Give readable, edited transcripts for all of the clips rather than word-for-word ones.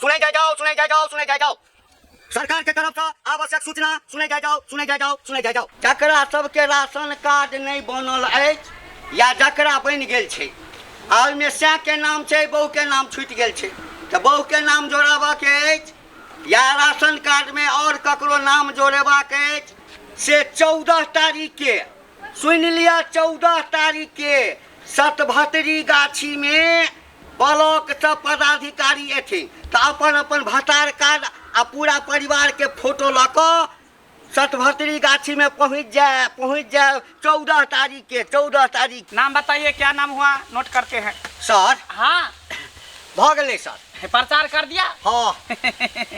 सुनै जाय जाओ, सुनै जाय जाओ, सुनै जाय जाओ। सरकार के तरफ से आवश्यक सूचना, सुनै जाय जाओ, सुनै जाय जाओ, सुनै जाय जाओ। जकरा सबके राशन कार्ड नहि बनल अछि या जकरा बनि गेल छै आ ओहिमे सएके नाम छै, बहुके नाम छूटि गेल छै, तऽ बहुके नाम जोड़ाबऽके अछि या राशन कार्डमे आओर ककरो नाम जोड़ेबाक अछि से 14 तारीख के सुनि लिअ, 14 तारीख के सतभतरी गाछीमे ब्लॉक सब पदाधिकारी एथिन तऽ अपन अपन भतार कार्ड आ पूरा परिवारके फोटो लऽ कऽ सतभतरी गाछीमे पहुँच जाय, पहुँच जाय 14 तारीख के, 14 तारीख। नाम बताइए, क्या नाम हुआ, नोट करते हैं सर। हाँ। भऽ गेलै सर। प्रचार कर दिया? हाँ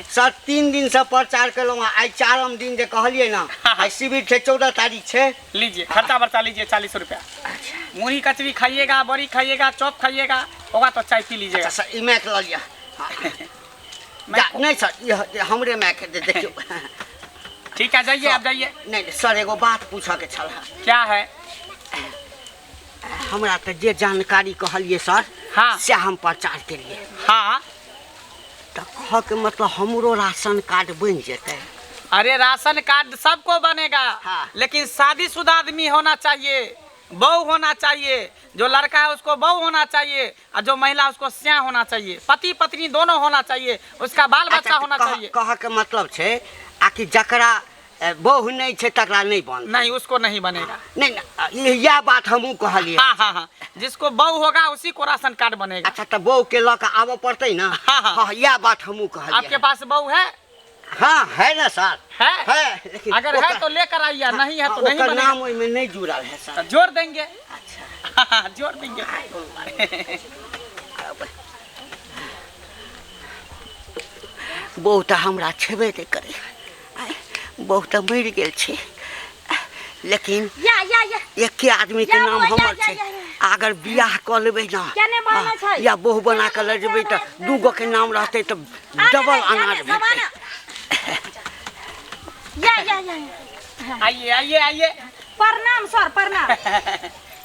सर, 3 दिन से प्रचार केलहुँ हँ, आइ 4 दिन जे कहलियै ने, आइ शिविर छै, 14 तारीख छै। लीजिए खर्चा बर्चा लीजिए 40 रुपया। मुरही कचरी खाइएगा, बड़ी खाइएगा, चॉप खाइएगा, होगा तो चाय पी लीजिएगा। अच्छा सर, ई माइक लऽ लिअ। नहीं सर, ये हमरे माइक दे देखियौ। ठीक है, जाइए आप, जाइए। नहीं सर, एगो बात पूछऽ के छल। क्या है? हमरा तऽ जे जानकारी कहलियै सर, हाँ। से हम प्रचार केलियै। हाँ। तऽ कहऽ के मतलब हमरो राशन कार्ड बनि जेतै? अरे राशन कार्ड सबको बनेगा, हाँ। लेकिन शादीशुदा आदमी होना चाहिए, बहू होना चाहिए। जो लड़का है उसको बहू होना चाहिए और जो महिला उसको स्या होना चाहिए, पति पत्नी दोनों होना चाहिए, उसका बाल बच्चा अच्छा, होना चाहिए। कह के मतलब छै आ कि जकरा बहू नहीं छै तकरा नहीं बनतै। नहीं, उसको नहीं बनेगा। नहीं, नहीं, यह बात हमहूँ कहलियै। हाँ, हाँ, हाँ, जिसको बहू होगा उसी को राशन कार्ड बनेगा। अच्छा, तो बहू के लऽ के आबऽ पड़तै ना? हाँ, हाँ। हाँ, यह बात हमहूँ कहलियै। आपके पास बहू है? हाँ है ना सर। है? है, लेकिन अगर है तो लेकर आइए, नहीं है तो नहीं ओकर बनेगा। नाम ओहिमे नहीं जुड़ल है सर। तो जोड़ देंगे। अच्छा। हाँ, जोड़ देंगे। बहू तऽ हमरा छेबे नहि करै, बहू तऽ मरि गेल छै, लेकिन या, या, या। एके आदमी के या, नाम बौआ, या, हमर या, छै। या, या। अगर बियाह कऽ लेबै ना, क्या नहीं बहना हाँ, छै? या बहू बना कऽ लऽ जेबै तऽ 2 गो के नाम रहतै तऽ आने डबल दे, अनाज आने, भेटतै। सब आने। या, या, या, या। आइए, आइए, आइए। प्रणाम सर, प्रणाम।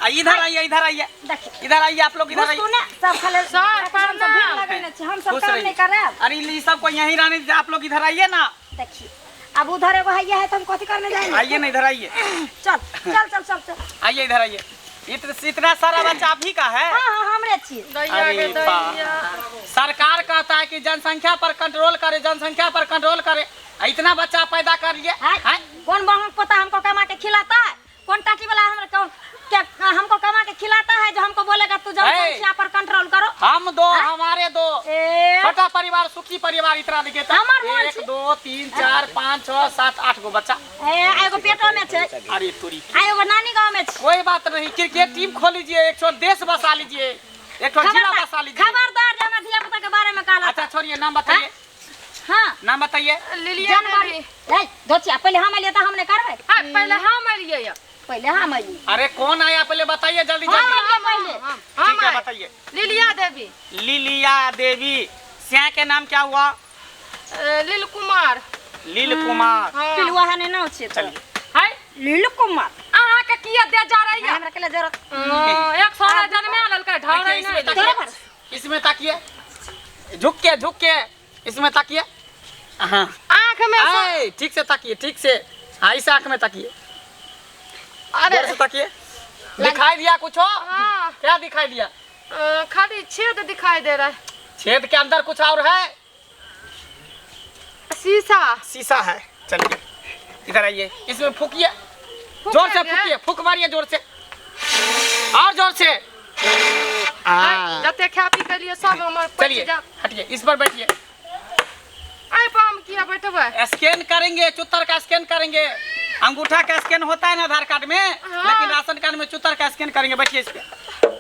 इधर आइए, इधर आइए। देखिए। इधर आइए आप लोग, इधर आइए। घुसू ना, सब खाले सर, हम सब प्रणाम। भीड़ लगेने छी, हम सब खुश काम रहिए। नहीं करब। अरे ये सबको यहीं रहने दीजिए, आप लोग इधर आइए ना। देखिए अब उधर एगो हैया है तो हम कथी करने जाएंगे? आइए ना, इधर आइए। चल, चल, चल, चल, चल। आइए, इधर आइए। इतना सारा बच्चा आप ही का है? हाँ, हाँ, हमरे छी। दैया अरे के बा। दैया। सरकार कहता है कि जनसंख्या पर कंट्रोल करे, जनसंख्या पर कंट्रोल करे, आ इतना बच्चा पैदा कर लिए। हाँ? हाँ? कौन बहन पोता हमको कमा के खिलाता है? कौन टाटी वाला हमरा कौन क्या हमको कमा के खिलाता है जो हमको बोलेगा तू जनसंख्या पर कंट्रोल करो? हम दो, हाँ? हमारे दो। ए। छोटा परिवार सुखी परिवार, इतना देखिए तो। हमार मोन 1, छी। 2, 3, 4, 5, 6, 7, 8 गो बच्चा। ए, एगो पेटो में छे। अरे तोरी। आ एगो नानी गांव में छे। कोई बात नहीं, क्रिकेट टीम खोल लीजिए, एक ठो देश बसा लीजिए, एक ठो जिला बसा लीजिए। खबरदार जे हमरा धिया पुता के बारे में कहला। अच्छा छोड़िए, नाम बताइए। हाँ? नाम बताइए। लिलिया जानवर। देवी। ए, धोचिया, पहले हम एलिए त हम ने करबै। हाँ, पहले हम एलिए या। पहले हम एलिए। अरे कौन आया पहले बताइए जल्दी, हम जल्दी। एलिए पहले। हम, हम ठीक है, आए। बताइए। लिलिया देवी। लिलिया देवी। सिया के नाम क्या हुआ? लील कुमार। लील कुमार। हाँ। पिलुआ है ने नाम छे तो। चलिए। हाय। लील कुमार। अहाँ के किया दे जा रही है? हमरा के लिए जरूरत। हाँ, एक सौ जन्मे ललका ढौरै देखिए, नहीं। इसमें ताकिए। इसमें ताकिए। झुक के, झुक के। इसमें ताकिए। हाँ। आँख में सो- आए, ठीक से ताकिए, ठीक से। हाँ, इस आँख में ताकिए। अरे। गौर से ताकिए। दिखाई दिया कुछ हो? हाँ। क्या दिखाई दिया? खाली छेद दिखाई दे रहा है। छेद के अंदर कुछ और है? शीशा। शीशा है। चलिए इधर आइए, इसमें फूकिए, फूक जोर से देंगे। फूकिए, फूक मारिए जोर से, और जोर से। हाँ। जते खा पी के लिए सब हमर पच चलिए, जा। हटिए, इस पर बैठिए। आई पर हम किया बैठबै? स्कैन करेंगे, चुत्तर का स्कैन करेंगे। अंगूठा का स्कैन होता है ना आधार कार्ड में, हाँ। लेकिन राशन कार्ड में चुत्तर का स्कैन करेंगे। बैठिए इस पे,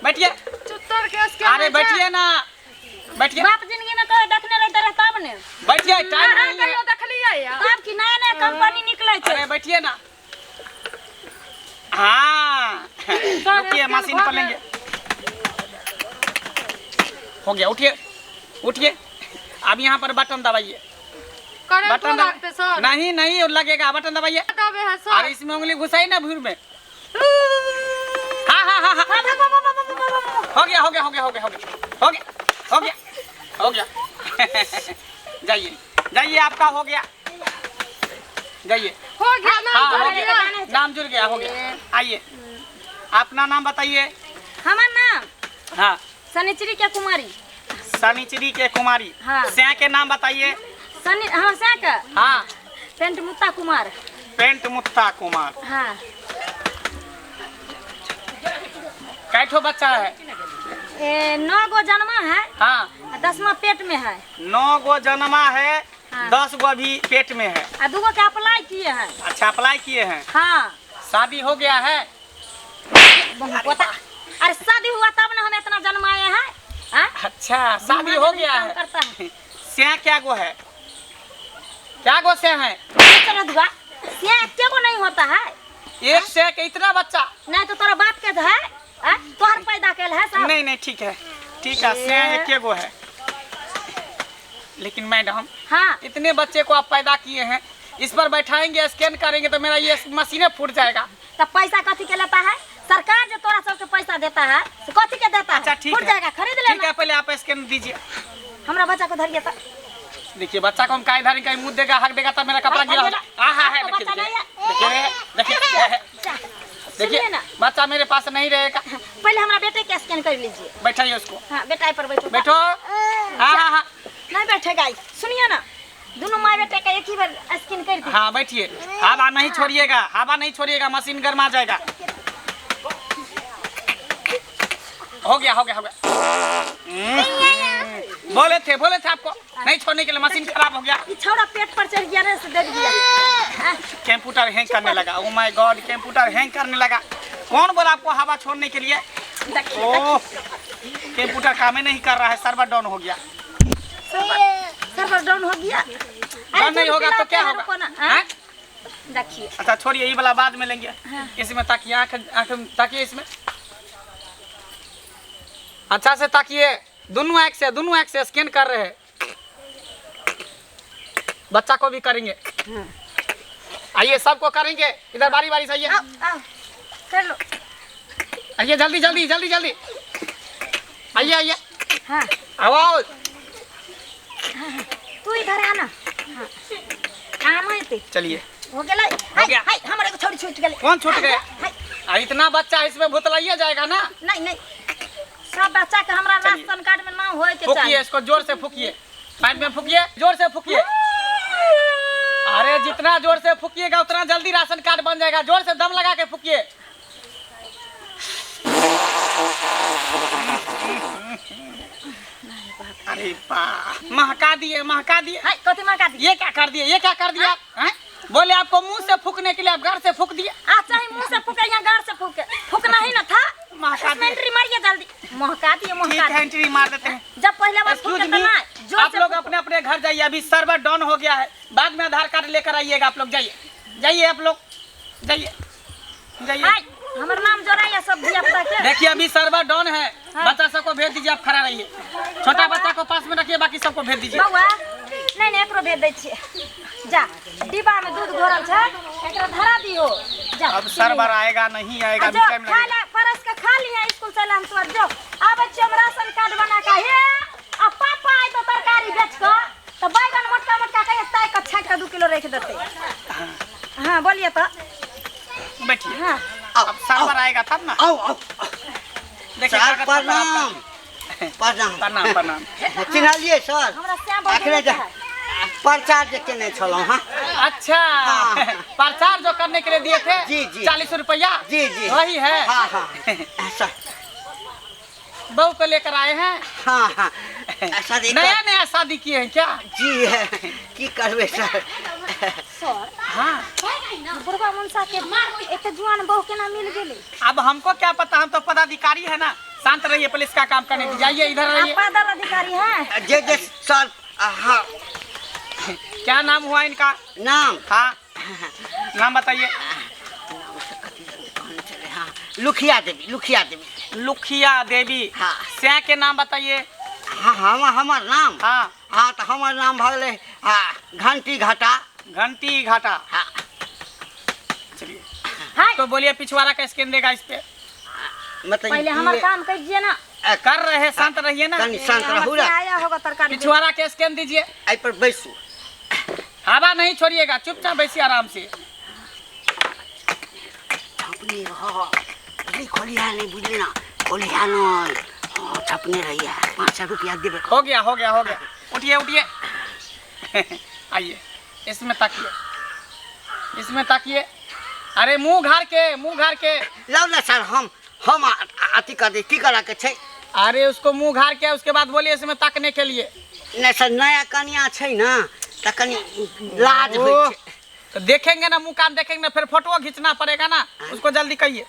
बैठिए। चुत्तर के स्कैन अरे होइ छै। बैठिए ना, बैठिए। बाप जिंदगी में कहियो देखने रहते रहे तब ने। बैठिए, टाइम अहाँ नहीं है। कहियो देखलियै या? तब की नया नया कंपनी निकलै छै। अरे बैठिए ना। हाँ। सर, रुकिए, स्कैन मशीन भऽ पर लेंगे। गेल। हो गया, उठिए, उठिए। अब यहाँ पर बटन दबाइए। करंटो बटन दबा- लगते सर। नहीं, नहीं, वो लगेगा। बटन दबाइए। दबे है सर। अरे इसमें उंगली घुसाई ना भूर में। हाँ, हाँ, हाँ, हाँ। हो गया, हो गया, हो गया, हो गया, हो गया, हो गया, हो गया, हो गया। जाइए जाइए, आपका हो गया, जाइए। हो गया नाम। हाँ, हो जुड़ गया, गया। नाम जुड़ गया, हो गया। आइए, अपना नाम बताइए। हमार नाम? हाँ। शनिचरी के कुमारी। शनिचरी के कुमारी। हाँ। सैया के नाम बताइए। शनि, हाँ, सैया के। हाँ। पेंट मुत्ता कुमार। पेंट मुत्ता कुमार। हाँ। कैठो बच्चा है? 9 गो जन्मा है। हाँ। 10वां पेट में है। 9 गो जन्मा है। हाँ। 10 गो अभी पेट में है। आ 2 गो के अप्लाई किए हैं। अच्छा, अप्लाई किए हैं। हाँ। शादी हो गया है? पता, अरे शादी हुआ तब ना हम इतना जन्माए हैं। हाँ? अच्छा, शादी हो गया है। करता है। स्या क्या गो है? क्या गो स्या है? स्या क्या गो नहीं होता है। एक स्या के इतना बच्चा? नहीं तो तोरा बाप के है, तोहर पैदा कैल है सब। नहीं नहीं, ठीक है ठीक है, स्या एक गो है। लेकिन मैडम, हाँ, इतने बच्चे को आप पैदा किए हैं, इस पर बैठाएंगे, स्कैन करेंगे तो मेरा ये मशीने फूट जाएगा। तब पैसा कथी के लेता है सरकार? जो तोरा सबके पैसा देता है से कथी के देता है? अच्छा ठीक फूट है, जाएगा, खरीद लेना। ठीक है, पहले आप स्कैन दीजिए। हमरा बच्चा को धरिए। देखिए बच्चा को हम काहे धरी, कहीं मुँह देगा, हक देगा तब मेरा कपड़ा गिरा। हाँ है, देखिए देखिए देखिए, बच्चा मेरे पास नहीं रहेगा। पहले हमारा बेटे के स्कैन कर लीजिए। बैठाइए उसको। हाँ, बेटा पर बैठो। बैठो। हाँ हाँ हाँ। नहीं बैठेगा, सुनिए ना, दोनों माँ बेटे का एक ही बार स्कैन कर दीजिए। हाँ बैठिए, हवा नहीं छोड़िएगा, हवा नहीं छोड़िएगा, मशीन गर्मा जाएगा। हो गया हो गया हो गया। बोले थे आपको नहीं छोड़ने के लिए, मशीन खराब हो गया। छोड़ा पेट पर चढ़ गया रे, से दब गया। कंप्यूटर हैंग करने लगा। ओ my God, computer hang करने लगा। कौन बोला आपको हवा छोड़ने के लिए? ओह, कंप्यूटर काम ही नहीं कर रहा है, सर्वर डाउन हो गया। सर्वर डाउन हो गया? डाउन नहीं होगा तो क्या होगा? देखिए। अच्छा छोड़िए, ये वाला बाद में लेंगे। इसमें ताकिए, आँख आँख ताकिए, इसमें अच्छा से ताकिए। दोनों आँख से स्कैन कर रहे हैं। बच्चा को भी करेंगे। आइए सबको करेंगे, इधर बारी बारी से आइए। कर लो। आइए जल्दी जल्दी जल्दी जल्दी, आइए आइए। हाँ। आओ। तू इधर आना। हाँ। आना। चलिए हो गया। हो गया। हाय, हमारे को छोड़ छूट गए। कौन छूट गया? इतना बच्चा इसमें भुतलाइया जाएगा ना। नहीं नहीं, सब बच्चा के हमरा राशन कार्ड में नाम होए के चाहिए। फूकिए इसको, जोर से फूकिए, पाइप में फूकिए, जोर से फूकिए। अरे जितना जोर से फूकिएगा उतना जल्दी राशन कार्ड बन जाएगा। जोर से दम लगा के फूकिए। अरे बा, महका दिए, महका दिए। कथी महका दिए? ये क्या कर दिए, ये क्या कर दिया? बोले आपको मुंह से फूकने के लिए, आप घर से फूक दिए। अच्छा ही मुंह से फूके या घर से फूके, फूकना ही ना था। महका दिए। एंट्री मारिए जल्दी। महका दिए, महका दिए। एंट्री मार देते हैं। जब पहले बार फूके तो ना, जोर आप से लोग अपने अपने घर जाइए, अभी सर्वर डाउन हो गया है, बाद में आधार कार्ड लेकर आइएगा। आप लोग जाइए जाइए, आप लोग जाइए जाइए। हमार नाम जोड़ाइए सब धिया पुता के। देखिए अभी सर्वर डाउन है। हाँ। बच्चा सबको भेज दीजिए, आप खड़ा रहिए। छोटा बच्चा को पास में रखिए, बाकी सबको भेज दीजिए। बउआ नहीं नहीं, एकरो भेज दै छियै। जा डिब्बा में दूध घोरल छै, एकरा धरा दियो। जा। अब सर्वर आएगा नहीं आएगा, अभी टाइम खा लगेगा। ले, परस के खा लिया स्कूल से हम तो जो आबै छियै हम राशन कार्ड बना के। हे आ पापा आइ तो तरकारी बेच के तो बैगन मोटका मोटका के ताइ के छाँट के 2 किलो रख देतै। हां बोलिए तो। बैठिए। हां अब सर्वर आएगा तब ना। आओ आओ। देखिए प्रणाम प्रणाम प्रणाम प्रणाम। चिन्हलिए सर? हमरा श्याम बहुत प्रचार जे केने छलहुँ। हाँ अच्छा, हाँ। प्रचार जो करने के लिए दिए थे। जी जी। 40 रुपया। जी जी, वही है। हाँ हाँ सर। बहू को लेकर आए हैं। हाँ हाँ सर। नया नया शादी किए हैं क्या? जी है, की करबे सर। सर हाँ, बुढ़वा मनसा के एक जुआन बहू केना मिल गेलै? अब हमको क्या पता, हम तो पदाधिकारी है ना। शांत रहिए, पुलिस का काम करने दीजिए। जाइए इधर रहिए। पदाधिकारी है जे जे सर। हाँ क्या नाम हुआ इनका? नाम? हाँ नाम बताइए। हाँ, लुखिया देवी। लुखिया देवी। लुखिया देवी। हाँ। स्या के नाम बताइए। हाँ हमार नाम? हाँ हाँ, तो हमार नाम भले हाँ घंटी घाटा। घंटी घाटा। हाँ चलिए। तो बोलिए पिछवाड़ा का स्कैन देगा इस पे। मतलब पहले हमार काम करिए ना। कर रहे हैं, शांत रहिए ना। कनी शांत रहू ना। आया होगा तरकारी। पिछवाड़ा के स्कैन दीजिए। एहि पर बैसू। हवा नहीं छोड़िएगा, चुपचाप बैसिए आराम से। छपने रह बुझली, खोलिया नहीं बुझली ना, खोलिया नहीं। हाँ, छपने रहिए। 500 रुपया देबे। हो गया हो गया हो गया, उठिए उठिए। आइए इसमें ताकिए, इसमें ताकिए। अरे मुंह घार के, मुंह घार के। लाउ ना सर, हम अथी कर दे, की करा के छै? अरे उसको मुंह घार के उसके बाद बोलिए इसमें ताकने के लिए। नहीं सर, नया कनिया छै ना त कनी लाज होइ छै। तो देखेंगे ना, मुंह कान देखेंगे ना, फिर फोटो खींचना पड़ेगा ना उसको, जल्दी कहिए।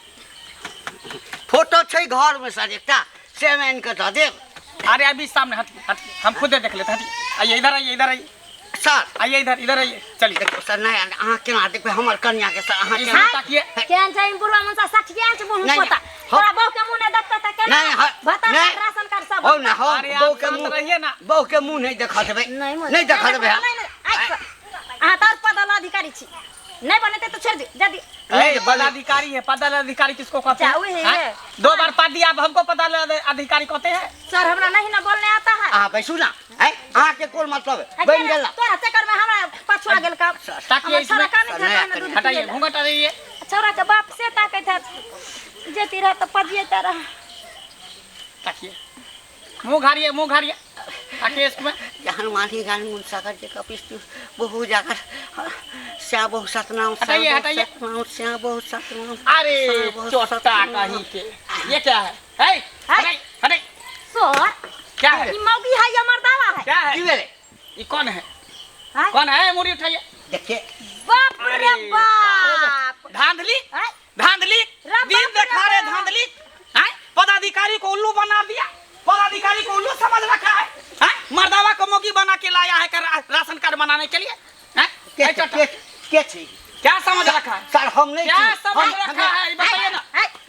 फोटो छै घर में सर एकटा, से आनि के दऽ देब। अरे अभी सामने हटिए हटिए, हम खुदे देख लेते। हटिए, आइए इधर आइए, इधर आइए सर, आइए इधर, इधर आइए, चलिए। देखियौ सर, नया अहाँ केना देखबै हमर कनिया के सर, अहाँ इसमें केना ताकिए। केहन छै बुढ़वा मनसा, सठिया छै मुँह नहीं, पोता। तोरा बहू के मुँह नहीं देखता त केना? नहीं, भत्ता नहीं। कार्ड, राशन कार्ड सब। हो ना, हो, अरे आप बहू के शांत मुँह रहिए ना। बहू के मुँह नहीं देखा देबै, नहीं मुँह- नहीं देखा देबै। नहीं, नहीं, नहीं, अहाँ तऽ पदाधिकारी छी, नहीं बनेते तो छोड़ दी जल्दी। ए, पदाधिकारी है, पदाधिकारी किसको कहते हैं? अच्छा, वही हाँ? है। दो बार पद दिया, अब हमको पदाधिकारी कहते हैं। सर हमरा नहीं ना बोलने आता है। अहाँ बैसू ना, हैं? अहाँके कोन मतलब है? बनि गेल ना। तोरा चक्कर में हमरा पछुआ गेल काम। ताकिए हमर छोरा इसमें। का नहीं नया खाता ना दूध हटाइए पिएला। घूंघट हटाइए। छोरा के बाप से ताकैत है, जेती रह तऽ पजिएता रह। ताकिए, मुंह घारिए, मुंह घारिए, ताकिए इसमें। हनुमान गान मुन सागर जे कपिस्तु बहु जागर श्या बहु सतनाम, श्या हटाइए, बहु हटाइए। सतनाम, श्या बहु सतनाम, अरे श्या बहु चोटा सतनाम। कहीं के, ये क्या है? ए, हटाइए हटाइए। सर क्या है? ई मौगी है या मर्दावा है? क्या है? की भेलै? ये कौन है? हाँ? कौन है? मुड़ी उठाइए। देखिए। बाप रे अरे बाप, धांधली हाँ? धांधली, राम दिन बाप रे देखा रे बाप। धांधली। हैं? पदाधिकारी को उल्लू बना दिया, पदाधिकारी को उल्लू समझ रखा है। हैं? मर्दावा को मोगी बना के लाया है राशन कार्ड बनाने के लिए। हैं? के ए, चोटा। के छी? क्या समझ रखा है? सर हम नहीं क्या छी। समझ रखा है, ये बताइए ना।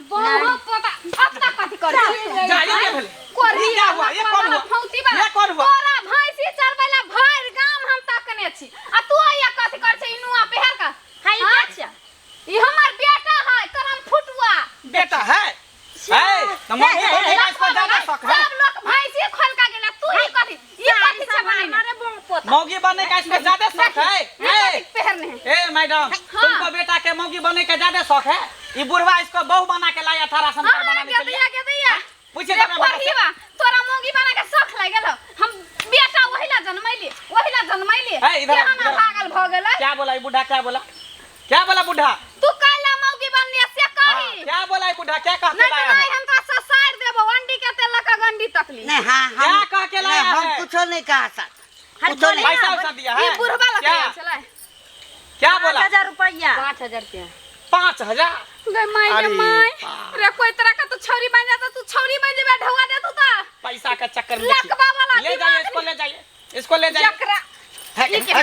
बहुत पता अपना कथी करै छी? जा, ये क्या भेलै? कोरी ये क्या हुआ? ये कौन हुआ? फौती वाला। ये कौन हुआ? तोरा भैंसी चरबै ला भरि गाम हम तकने छी आ तू आया कथी करै छै? ई नुआ पहिर कऽ। हाँ, ई हाँ? के छियै? ई हमर बेटा है, करम फुटुआ। बेटा है? है, तो मम्मी बोली है, इसको ज्यादा शौक है। सब लोग भैंसी खोल के गेला, तू ही कथी? ई कथी छै बनेने? अरे बम पोता। मौगी बनने का इसको ज्यादा शौक है। ई ए, कथी पहिरने है? ए मैडम, तुमको बेटा के मौगी बनने का ज्यादा शौक है। ये बुढ़वा इसको बहू बना के लाया था राशन कार्ड हाँ, बनाने के लिए। गेदैया, गेदैया। पूछिए रे तो अपना बेटा से। पढ़ीबा, तोरा मौगी बना के शौक लागि गेलौ। हम बेटा ओहिला जनमैली, ओहिला जनमैली। ए, इधर आ, केहन इधर आ। भागल भऽ गेलै? क्या बोला ये बुढ़ा, क्या बोला, क्या बोला बुढ़ा? तू काला मौगी बनली से हाँ, कही। क्या बोला ये बुढ़ा, क्या कह के नहीं तो लाया नहीं है? हम तो ससार देबो, अंडी के तेल लगा गंडी तकली। नहीं, हाँ, हम क्या कह के लाया नहीं, हम है? कुछो नहीं कहा सर, हर कुछो नहीं। बोले पैसा वैसा दिया है? ई बुढ़वा लग क्या? गेल छलै। क्या बोला? 5000 रुपया। 5000 रुपया। 5000? गै माय गे अरे my, बाप। रे कोई तरह का तू छौरी बन जाता, तू छौरी बन जेबे ढौआ दे तू त। पैसा का चक्कर में लकवा वाला ले जाइए दिमाग इसको, ले जाइए इसको, ले जाइए। जकरा ई के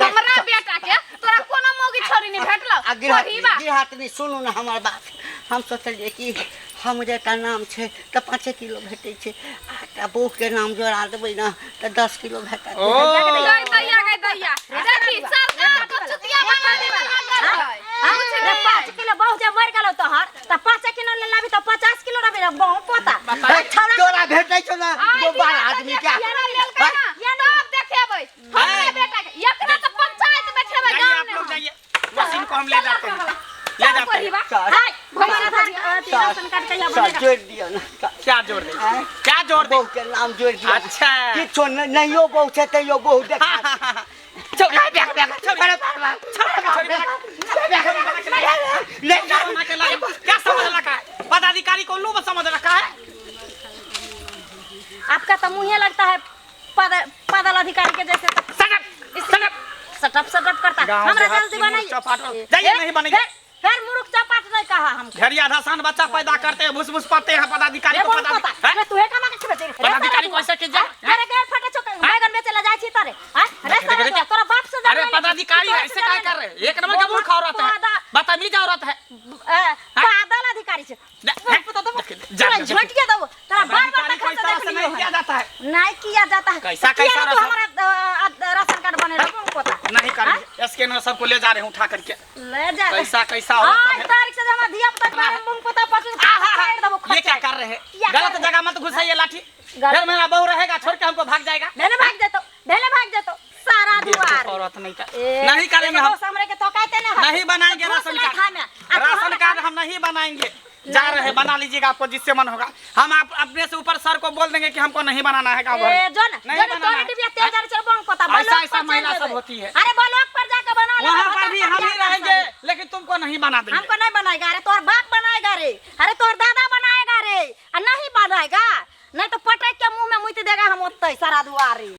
हमरा बेटा के तोरा कोनो मौगी छौरी नहीं भेटलौ। आ गिरहत पढ़ीबा। गिरहतनी सुनू ना हमर बात। हम सोचलिए कि हम जेटा नाम छै तऽ 5 किलो भेटै छै, आ एकटा बहू के नाम जोड़ा देबै ना तऽ 10 किलो भेटत। ओ। गै दैया, गै दैया, देखी सरकार को चुतिया बना देबे लागल है। रे 5 किलो बहु जे मरि गेलौ तोहर तऽ 5 किलो ले लाबी तऽ 50 किलो रहबे रे बहु पोता। हे, तोरा भेटै छौ ना आइ दो बारह दिना आदमी तऽ के। एकरा लेलकै ना, तब देखेबै हमरा बेटा के। एकरा तऽ पंचायत बैठेबै जाइए गाँव आप में लोग हम। जाइए, मशीन को हम ले जाते हैं, ले चल जाते हैं। पढ़ीबा। सर, हाय, हमर आधार अथी राशन कार्ड कहिया सर बनेगा? जोड़ि दिअ ना सर। क्या जोड़ दे, क्या जोड़ दे? बहू के नाम जोड़ि दिअ। अच्छा। किछो नहियो बहू छै तैयो बहू देखा। छोड़ी, अरे बैग, बैग, अरे बार, बार, छोड़ी, ले जा। बना के लाया। क्या समझ रखा है? पदाधिकारी को उल्लू समझ रखा है। आपका तो मुँहे लगता है पदल अधिकारी के जैसे। तो सटप सटप सटप सटप करता। गाँव हमरा देहात जल्दी की बनाइए। मुर्ख चौपाट। जाइए, नहीं बनेगी। फिर मुर्ख चौपाट नहीं कहा हमको। घेरिया धसान बच्चा पैदा करते हैं, भूस भूस पाते हैं पदाधिकारी रे को। बोल पदाधिकारी पोता, हैं? रे तू हे कमा के खेबे? रे पदाधिकारी साला को ऐसे कीजिए, हैं? अरे गैर फटे चौक बैगन बेचे ला जाय छी तोरे, हैं? रे देखे, साला देखे, तोरा तोरा बाप से अरे जनमैले छी, पदाधिकारी तोरा से ऐसे काय जनमैले। कर रहे हैं? एक नंबर का मूर्ख औरत है, बदतमीज औरत है। पागल अधिकारी छै। देखे, जा, तोरा जा, झटके देबो तोरा, बार बार पदाधिकारी को तखन इस से तरह देख से लियो नहीं किया है। जाता है। नहीं किया जाता है। कैसा- तो किया कैसा ना तू राशन? हमारा राशन कार्ड बने रहो पोता। नहीं करेंगे, स्कैनर सबको ले जा रहे हैं उठा करके। ले जा। कैसा कैसा औरत आज सब है। तारीख से हमरा धिया पुता के बारे में मुंह पोता पशु आहा, काट देबो। पर ये क्या चढ़। कर रहे हैं क्या कर गलत रहे? जगह मत घुसाइए लाठी, गलत- फिर मेरा बहू रहेगा, छोड़ के हमको भाग जाएगा। भेले भाग जेतो, भेले भाग जेतो सारा दुआर। औरत नहीं कर, ए, नहीं करेंगे एगो हम, हमरे के तोकाइते ना हत। नहीं बनाएंगे घूस राशन नहीं कार्ड। खामे। आ तू राशन हमरा कार्ड हम नहीं बनाएंगे, जा रहे हैं, बना लीजिएगा आपको जिससे मन होगा। हम आप अपने से ऊपर सर को बोल देंगे कि हमको नहीं बनाना है गाँव भर ए में। जो ना, नहीं जो ना बनाना तोरे है। डिबिया तेज आर चल बंग पता, ऐसा ब्लॉक ऐसा पर महिला चल सब जेबै। होती है। अरे ब्लॉक पर जाके बना ले, वहाँ भतर पर भी पर हम ही जाके रहेंगे, सब। लेकिन तुमको नहीं बना देंगे। हमको नहीं बनाएगा। अरे तो